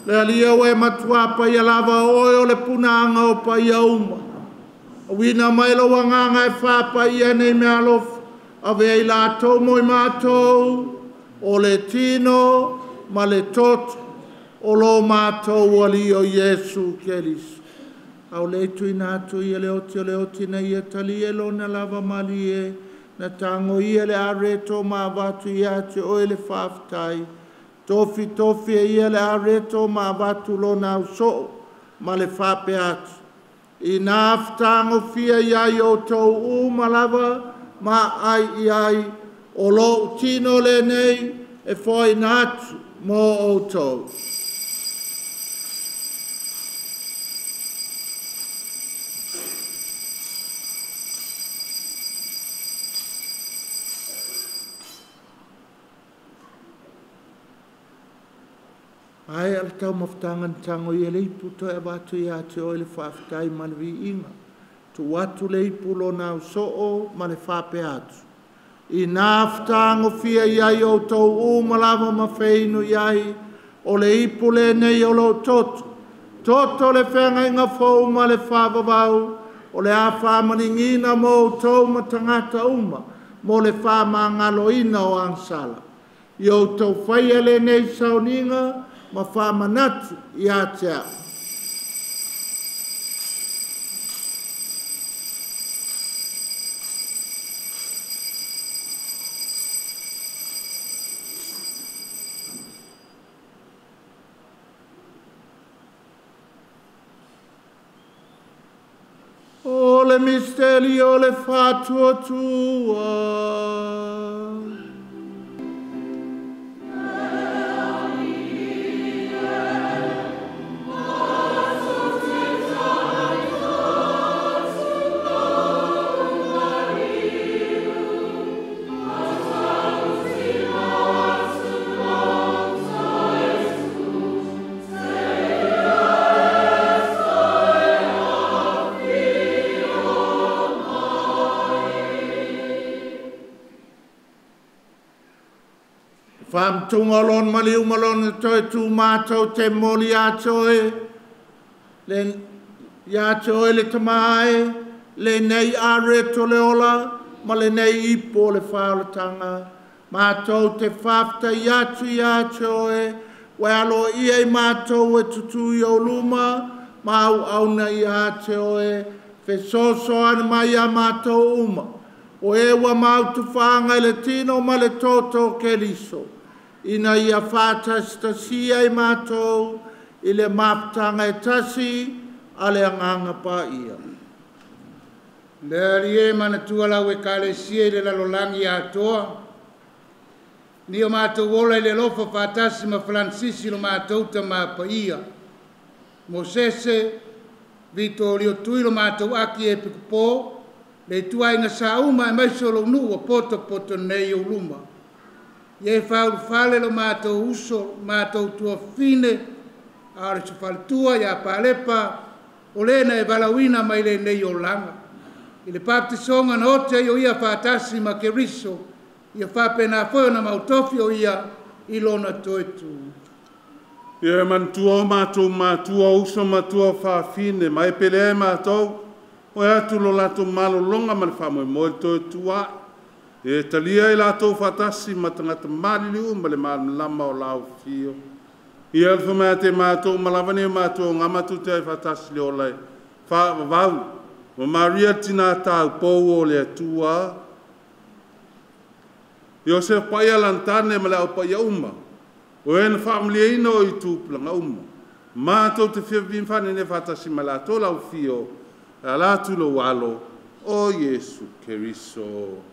Le alia oe matua pai lava oe o le punaanga o pai uma. Awina mai lo wanganga e wha pai nei mea alofa. Ave ai lātou moi mātou, o le tino ma le toto, o lo mātou ali o Iesu Keriso. Au le tuina atu ia le oti o le oti na ia tali e lona lava mali e, na tango ia le areto ma avatu ia te oe le whaftai. Tofi tofi e ia le areto ma avatu lona au soo ma le whape atu. I nā whtango fia ia i o tau uma lava ma ai i ai o lo tino le nei e foi nātu mō o tau. Ai al tau mafutanga tango i le ipu toe avatu ia te oe le whaaftai ma le viinga. Tu atu le ipu lo nau soo ma le whape atu. I nā whataangofia i ai o tau umalava ma wheinu i ai, o le ipu le nei o lo toto. Toto le whenga inga fō ma le whawawau, o le a whamaningina mō tau matangata uma, mō le whamangaloina o angsala. I o tau whaia le nei sauninga, ma whamanatu i atea. O le misteri o le whātua tua. Whamtunga lon mali umalon e toi tū mātou te moli a toe, le ia toe le tamae, le nei areto le ola, ma le nei ipo le whaolatanga. Mātou te whafta i atu i a toe, wa alo ia i mātou e tutu i o luma, mau auna i a toe, fesoso ana mai a mātou uma. O ewa mau tu whaanga i le tino ma le toto ke liso. Ina ia whātasitasia i mātou, i le maputanga e tasi, a le anganga pa ia. Le alie manatua lau e kalesia i le lalolangi atoa. Ni o mātou ola i le lofa whātasi ma Francisi lo mātou ta mapa ia. Mosese, Vitorio tui lo mātou aki e pikupō, le tua inga sauma e maiso lo nua poto poto nei o luma. Ia e whaurufale lo mātou uso, mātou tua fine, a le sufaltua ia palepa, o lena e valauina mai le nei o langa. I le baptisonga na ote o ia whātasi ma ke riso, ia whapena foe na mautofi o ia i lona toetu. Ia e mantua o mātou mātua uso matua whāfine, mai pele e mātou, o e atu lo lato malolonga ma le whamoe moe le toetu a. E talia i lātou whātasi ma tangata malili ma le malama o lau fio. Ia alfa mea te mātou malawane mātou o ngā matu te ai whātasi le olai. Whaavau, ma Maria tina tāu pōu o le atua. Iosef paia lantane ma le au paia uma. O ena whaamalia ina o i tūpulanga uma. Mātou te whiawimwhane ne whātasi ma lātou lau fio. A lātu lo walo o Yesu Keriso.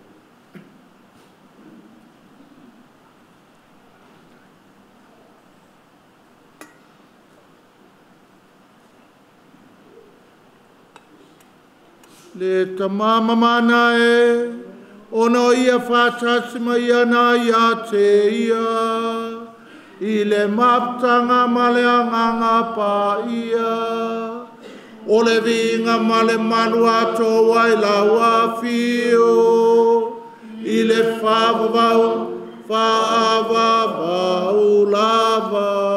Le tamama e, ono ia whātasi mai ana ia te ia, i le maputanga ma le anganga pa ia, o le vinga ma le malu ato ai lau awhio, i le whaavavau, whaavavau lava.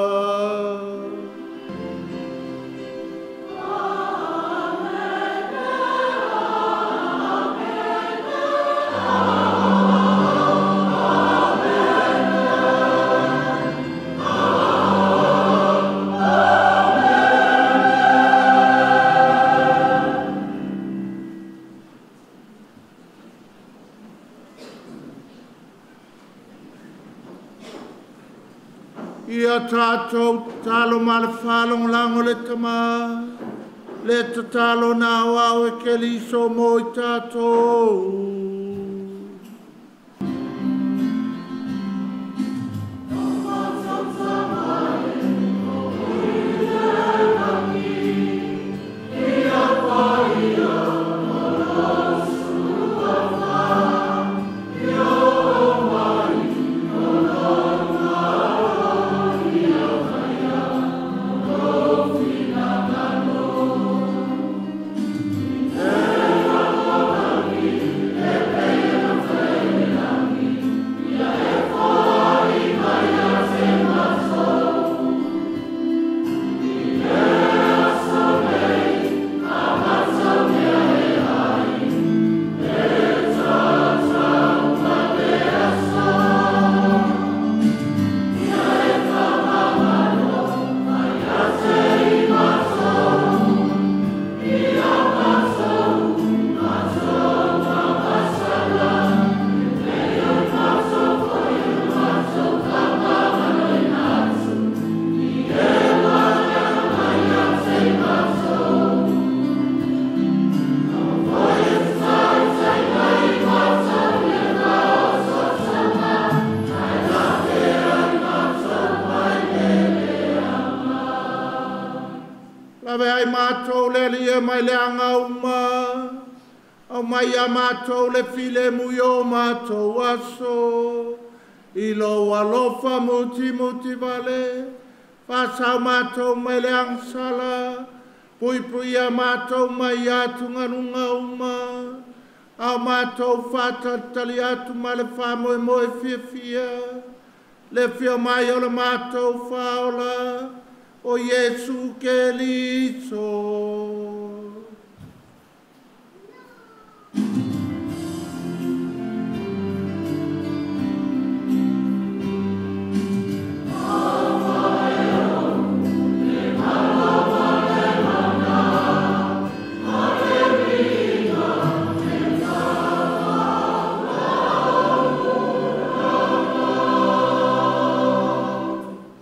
Ia tātou talo ma le whalongolango le tama, le tatalo nā wau e ke liso mo i tātou. Yeah. mātou le alia mai le anga uma. Au mai a mātou le file mui o mātou aso. I lou alofa muti muti vale. Whasau mātou mai le angsala. Pui pui a mātou mai atu nganunga uma. Au mātou whātalitali atu ma le whamoe moe fia fia. Le fia mai o le mātou whaola. O Iesu Keriso.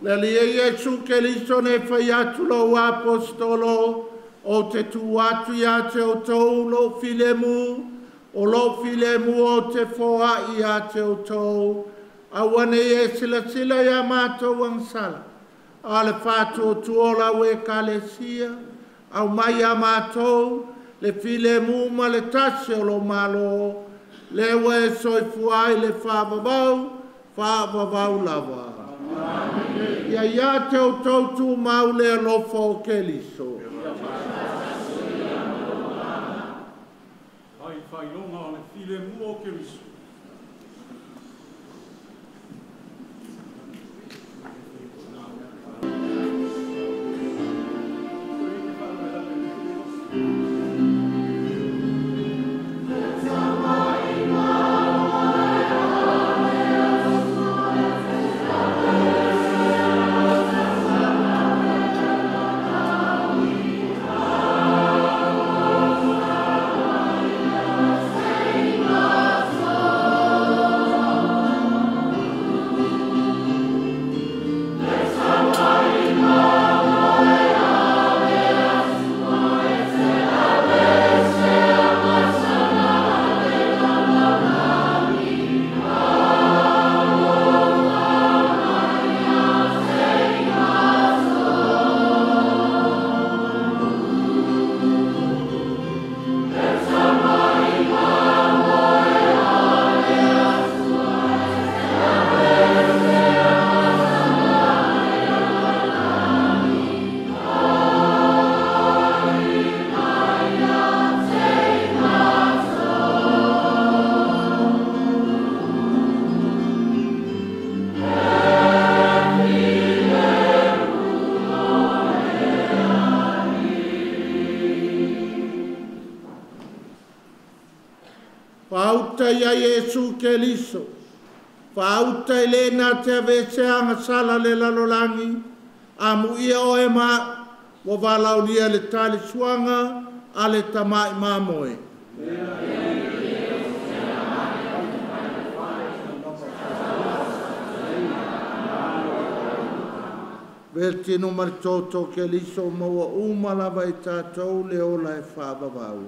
Le lia Iesu Keriso ne whai atu lo apostolo o te tu atu ia te o tau lo filemu o lo filemu o te foa ia te o tau awane e sila sila ia mātou angsala a le whātu o tuola we kalesia au mai a mātou le filemu ma le tasi o lo malo le we soifua i le whaavavau whaavavau lava. Ia ia te o tautu maule alofa o Keriso. Ai whailonga o le file mua o Keriso. Whauta ia Iesu Keriso. Whauta i le nā te avese anga sala le lalolangi. Amu ia o e ma, wa walaulia le tali suanga a le tamai mamoe. Vertino maritoto Keriso maua uma lava i tātou le ola e whaavavau.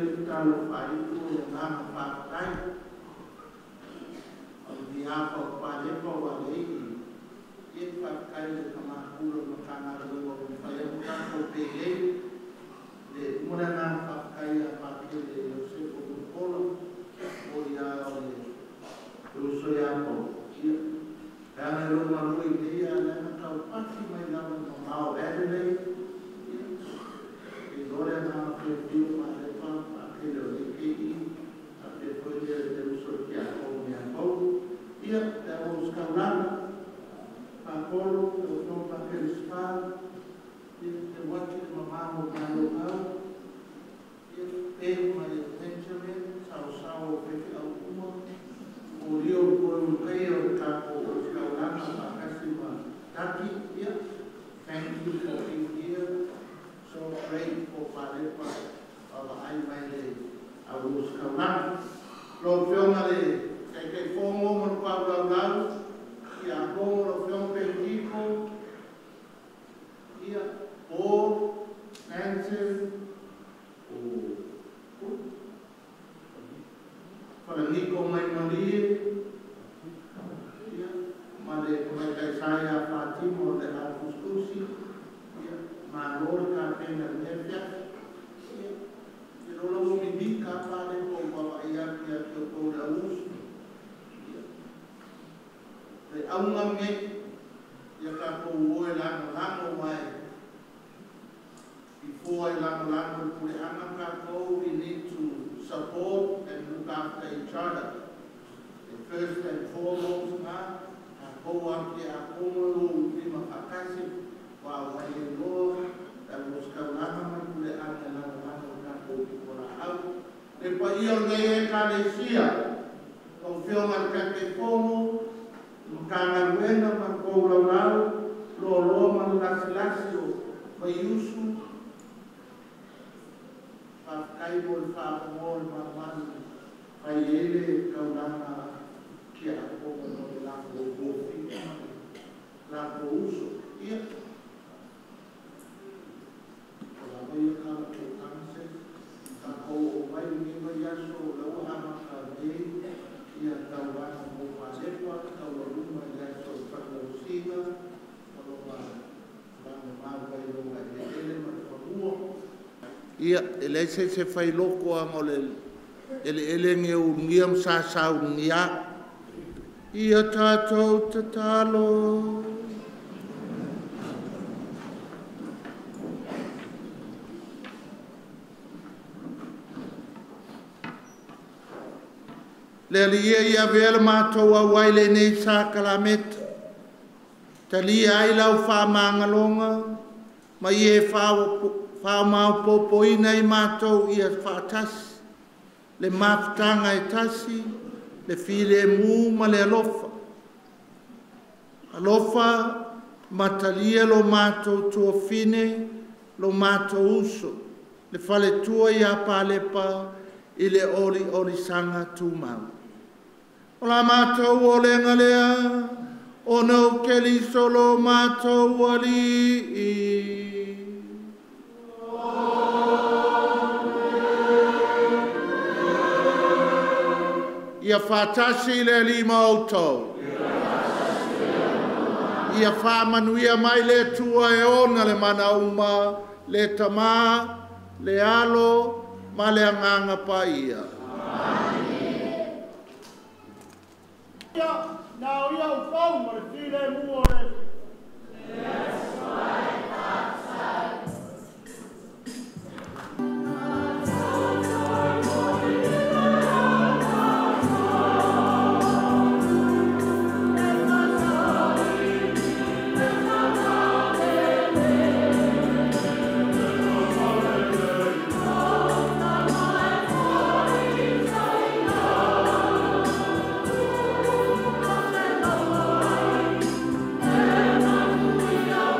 le tatalo faaiu o le agaga faafetai. O le behalf o Palepa o Aleii, ia faafetai i le Tama Pule o le Matagaluega o lo o mafai ai ona tatou pele. Le uma le agaga faafetai ia Pakele Iosefo Mulipola, o ia o le uso ia Pau. Ia, e aga i lou malu i nei a le na taupati mai lava mamao Adelaide. Ia, e loa le agaga fiafia o Palepa, Pakele o le KI, faapea foi le uso i a Pau mea Pau. Ia, le au usikaulaga, Pakolo, le ofo Pakele Spa, ia, te wati le mamao o malo au, ia, pe mai o Benjamin, sao sao o fefe au uma, o lio o koe o le tatou o usikaulaga whakasi ma taki, ia, thank you for being here, so great for Palepa, o ai mai le au usikaulaga. Lau Afioga le Taitaifono ma le Paulaulau, ia Apogo lau Afioga Pentiko, ia Paul, Nancy, o Falaniko mai malie, ia, ma le tamaitai ia Fatimo le au tusitusi, ia, malo le tapena i lenei afiafi. Ia, e lola ua mimika pale po ua vaai atu ia te outou le auuso. Ia, le auga lenei, ia tatou o e lagolago ai. Before I lagolago le puleaga tatou, we need to support and look after each other. The first and foremost na, tatou a ke apogo lo lima whakasi, wa wai e loa, le usikaulaga ma le puleaga e lagolago tatou i kora au. Le paia o lenei Ekalesia, lau Afioga i le Taitaifono, Matagaluega ma le Paulaulau, loaloa ma le lasilasi o Vaiusu, faafetai mo le faamomoa o le malumalu fai ai le taulaga kia apogo mo le latou tofiga ma le latou uso. Ia, o lava ia kala ko tanse, tatou o mai lenei vaiaso o lau amata nei, ia taulaga mo Palepa, taualuma i le aso o le Faleausiga, o lo lagomau ai loga eleele ma le fanua. Ia, e leai se isi e fai loko aga o le eleele ni e ulugia ma sasa ulugia. Ia tatou tatalo. Le Alii ia ia avea le matou auai lenei sakalameta. Talia ai lau faamagaloga, ma ie faamaopopoina i matou ia faatasi, le mafutaga e tasi, le filemu ma le alofa. Alofa ma talia lo matou tuafine, lo matou uso, le faletua ia Palepa i le oliolisaga tumau. O la matou olega lea, ona o Keriso lo matou Alii. Ia faatasi le Alii ma outou. Ia faamanuia mai le Atua e ona le mana uma, le Tama, le Alo, ma le Agaga Paia. Ia, na o ia ufau ma le file mua o le Amen.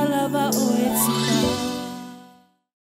Lava oe tina.